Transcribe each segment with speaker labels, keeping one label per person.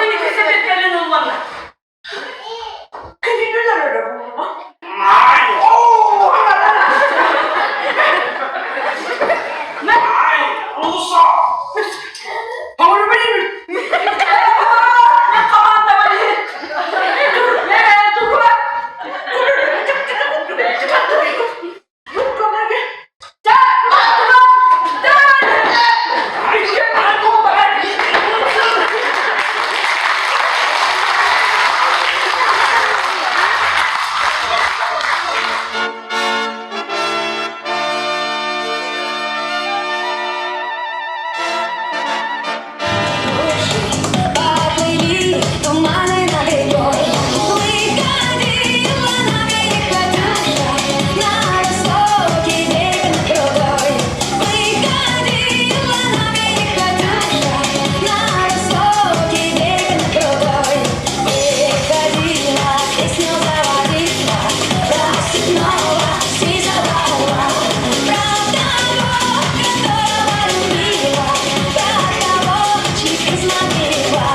Speaker 1: Кэлин ылланна. Кинилэр эрэ буолума.
Speaker 2: Поплыли туманы над рекой, Выходила на берег Катюша, На высокий берег на крутой. Выходила на берег Катюша, На высокий берег на крутой. Выходила, песню заводила, Про степного сизого Про того, которого любила, Про того, чьих изманила,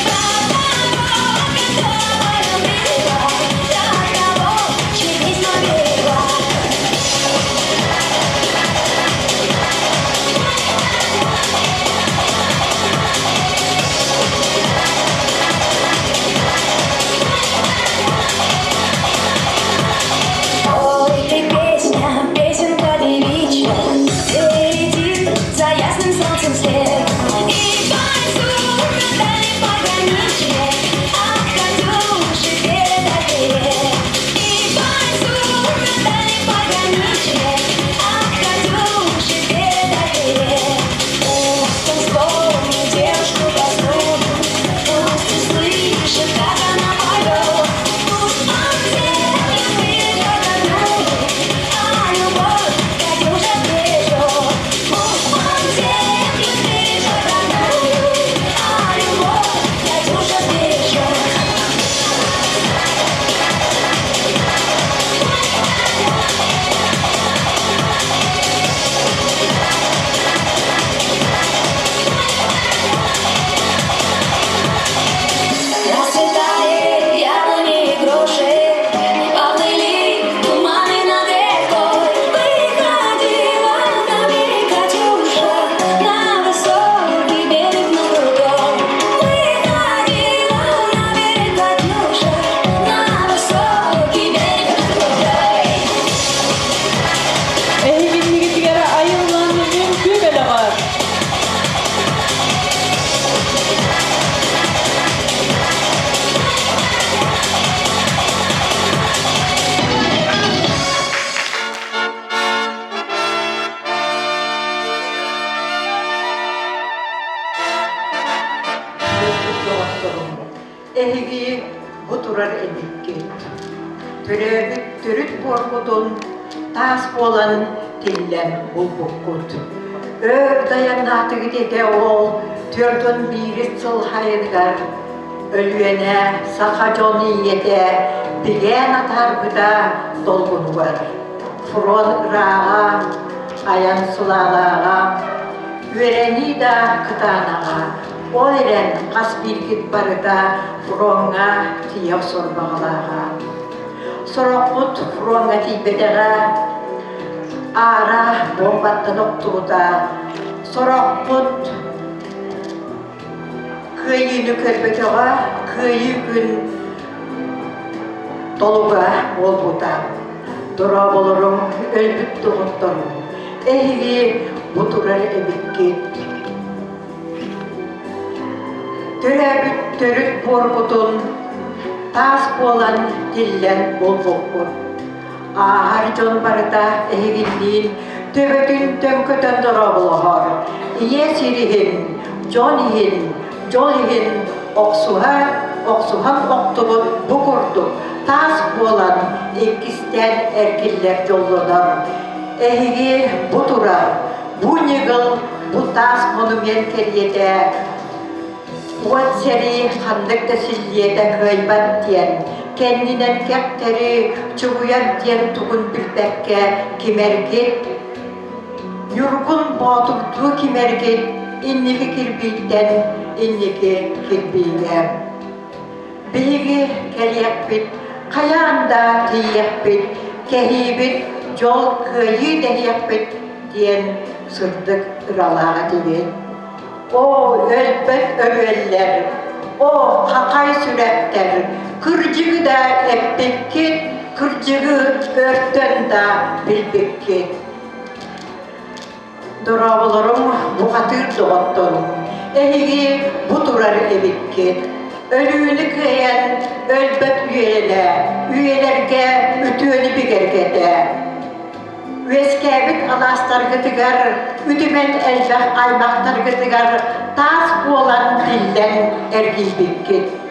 Speaker 2: Про того, которого любила, Про того, чьих изманила. Ой, ты песня, песенка девичья, Где летит за ясным солнцем след. И танцуют дали пограничье, От Катюши передает. И танцуют дали пограничье, От Катюши передает. Пусть он вспомнит девушку простую, Пусть услышит, как она поет, Пусть он землю придет одну, А любовь Катюша сбережет. Пусть он землю сбережет родную, А любовь Катюша сбережет. Расцветали яблони и груши, Поплыли туманы над рекой. Выходила на берег Катюша, На высокий берег, на крутой. Выходила на берег Катюша, На высокий берег, на крутой.
Speaker 3: Эһигиннигитигэр айыллан үҥкүү бэлэҕэр.
Speaker 4: Доҕотторум, эһиги бу турар эбиккит. Төрөөбүт төрүт буоргутун таас буолан тиллэн булбуккут. Өр дайаннаатыгыт этэ ол 41 сыл хайыныгар Өлүөнэ саха дьон ийэтэ бигээн атаарбыта долгунугар. Фронт ырааҕа, айан сылаалааҕа, үөрэнии да кытаанаҕа. Ол эрэн хас бииргит барыта фроҥҥа тиийэ охсор баҕалааҕа. Сорохпут фроҥҥа тиийбэтэҕэ, аара буомбаттан охтубута, сорохпут Кыайыыны көрбөтөҕө, кыайыы күн толуга буолбута. Дорооболоруҥ, өлбүт доҕотторум, эһиги бу турар эбиккит. Төрөөбүт төрүт буоргутун таас буолан тиллэн буолбуккут. Ааһар дьон барыта эһигинниин төбөтүн төҥкөтөн дорооболоһор. Ийэ сир иһин, дьон иһин, дьол иһин охсуһар, охсуһан охтубут бу курдук таас буолан иккистээн эргиллэр дьоллонор. Эһиги бу турар, бу ньыгыл, бу таас монумент кэриэтэ Уот сэрии ханнык да силлиэтэ кыайбат диэн, кэннинэн кэптэри чугуйар диэн тугун билбэккэ кимэргит, Ньургун Боотурдуу кимэргит инники кирбииттэн инники кирбиигэ. Биһиги кэлиэхпит, хайаан да тиийиэхпит, кэһиибит, дьол кыайыы дэһиэхпит диэн сырдык ыралаах этибит. Оо, өлбөт өрүөллэр, оо, хахай сүрэхтэр, кырдьыгы да эппиккит, кырдьыгы өртөн да билбиккит. Дорооболорум, бухатыыр доҕотторум, эһиги бу турар эбиккит. Өлүүнү кыайан өлбөт үйэлэ, үйэлэргэ үтүөнү бигэргэтэ. Үөскээбит алаастаргытыгар, үтүмэн элбэх аймахтаргытыгар таас буолан биллэн эргийбиккит.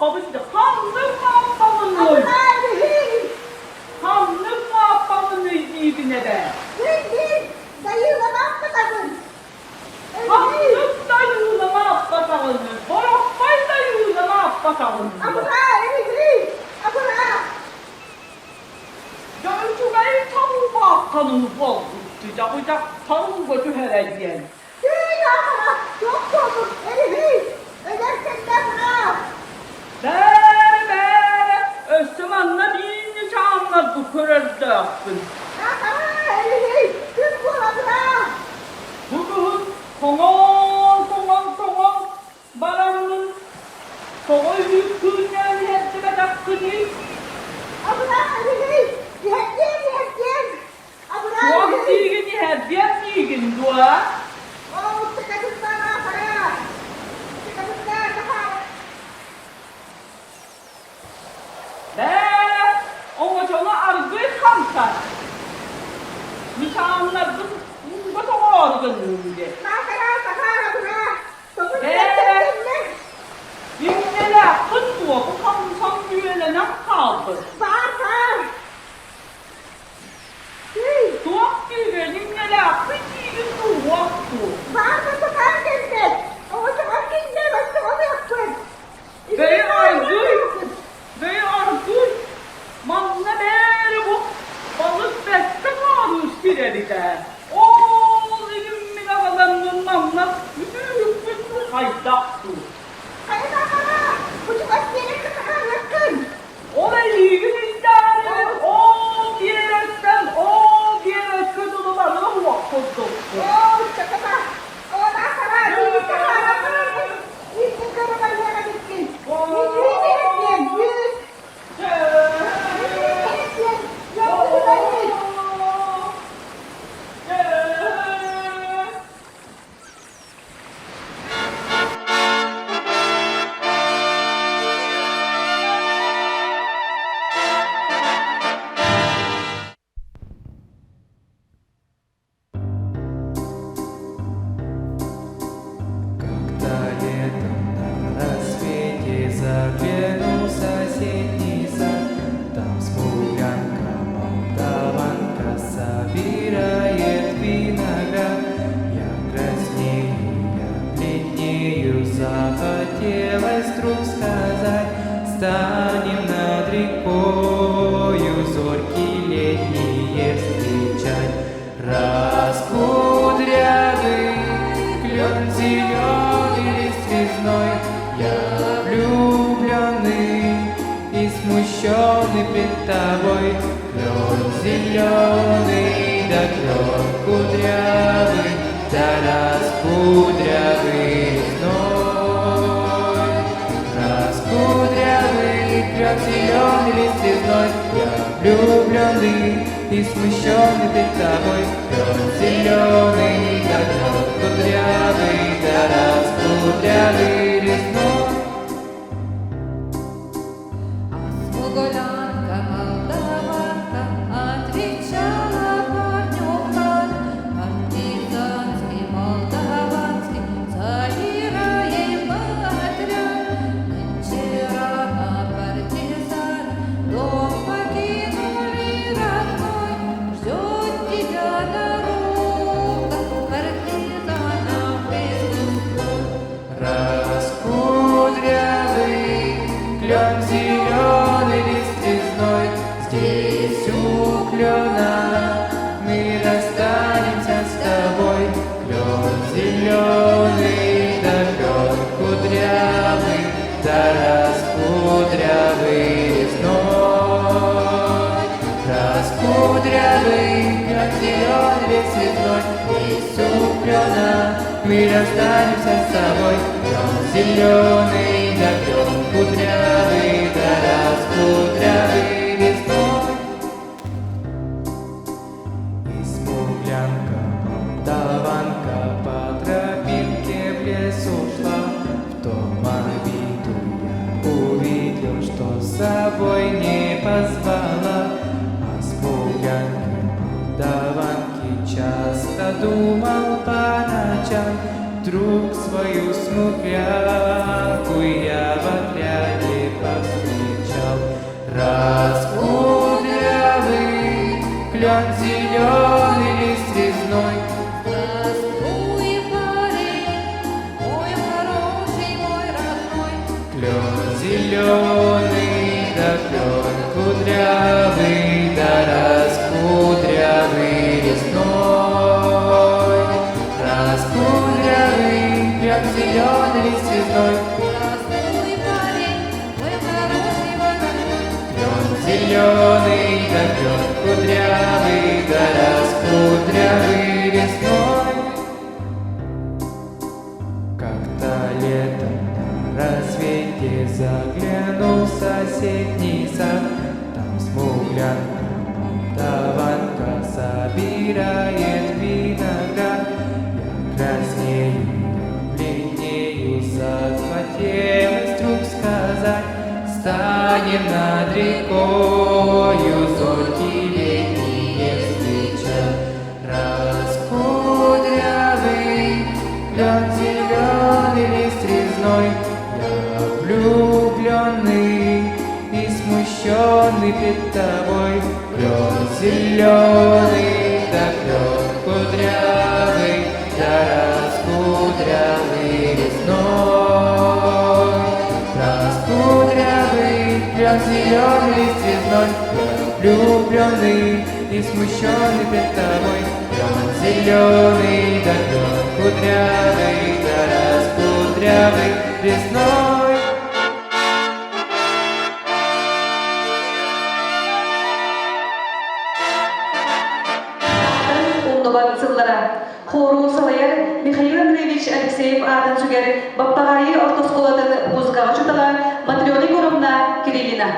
Speaker 3: Мааппабын ханнык Мааппабыный? Ханнык Мааппабыный диибин эбээ? Ханнык Дайыыла Мааппатаҕыный? Борохпой Дайыыла Мааппатаҕыный? Дьэ үчүгэй талбаахханыы буолбут дьаҕыдьах талга түһэрэ диэн. Бээрэ, бээрэ, өссө манна биир ньычааннаргы көрөрдөөхпүн. Бу кыһын тоҥон, тоҥон, тоҥон бараммын тоҕо үһү кыынньаан иһэрдибэтэххиний? Туох диигин иһэрдиэм диигин дуо? Бээ, оҥочону аргыый хамсат. Ньычааннаргын ууга тоҕоору гынныым диэн. Бээ, иннэлээххин дуо, бу хамсан үөлэнэн хаалбыт. Туох диигин, иннэлээххин диигин дуу, уох дуу? Бэйи аргыый, бэйи аргыый, манна бээрэ бу балык бэккэ хаарыыр сир эбит ээ. Ол илиммин аҕаламмын манна үтүүрүкпүт хайдах дуу? Ол эйиигин илдьээрибин ол биэрэктэн ол биэрэккэ дылы барыа уох курдукпун.
Speaker 5: Как-то летом на рассвете заглянул в соседний сад. Там смуглянка, молдаванка собирает виноград. Я краснею, я бледнею, захотелось вдруг сказать: Станем над рекою зорьки летние встречать. Раскудрявый клен зеленый лист резной, Я влюбленный и смущенный пред тобой. Клен зеленый, да клен кудрявый, да раскудрявый резной. Раскудрявый клен зеленый лист резной, Я влюбленный и смущенный пред тобой. Клен зеленый, да клен кудрявый, да раскудрявый резной.
Speaker 6: А смуглянка молдаванка отвечала парню вклад. Партизанский, молдаванский, собираем мы отряд. Нынче рано партизан, дом покинули родной. Ждет тебя дорога, партизанам призывной.
Speaker 5: Раскудрявый клен зеленый лист резной, Здесь у клена мы расстанемся с тобой. Клен зеленый, да клен кудрявый, да раскудрявый резной. Раскудрявый клен зеленый лист резной, Здесь у клена мы расстанемся с тобой. Клен зеленый, да клен кудрявый, да раскудрявый резной. И смуглянка, молдаванка по тропинке в лес ушла. В том обиду я увидел, что с собой не позвала. А смуглянки, молдаванки часто думал по ночам. Вдруг свою смуглянку я в отряде. зеленый, да клен кудрявый, да раскудрявый резной. Раскудрявый, клен зеленый лист резной.
Speaker 6: Здравствуй, парень, мой хороший вороной.
Speaker 5: Клен зеленый, да клен кудрявый, да раскудрявый резной. Как-то летом на рассвете заглянул в соседний сад. Там смуглянка, молдаванка собирает виноград. Я краснею, я бледнею, захотелось вдруг сказать: Станем над рекою зорьки летние встречать. Раскудрявый, клен зеленый лист резной, я влюбленный и смущенный пред тобой. Клен зеленый, да клен кудрявый, да раскудрявый резной. Раскудрявый, клен зеленый лист резной, я влюбленный и смущенный пред тобой. Клен зеленый, да клен кудрявый, да раскудрявый резной.
Speaker 1: Умнубат сыллара. Хору салайар Михаил Андреевич Алексеев аатын сүгэр Баппаҕайы орто оскуолатын музыкаҕа учуутала Матрена Егоровна Кириллина.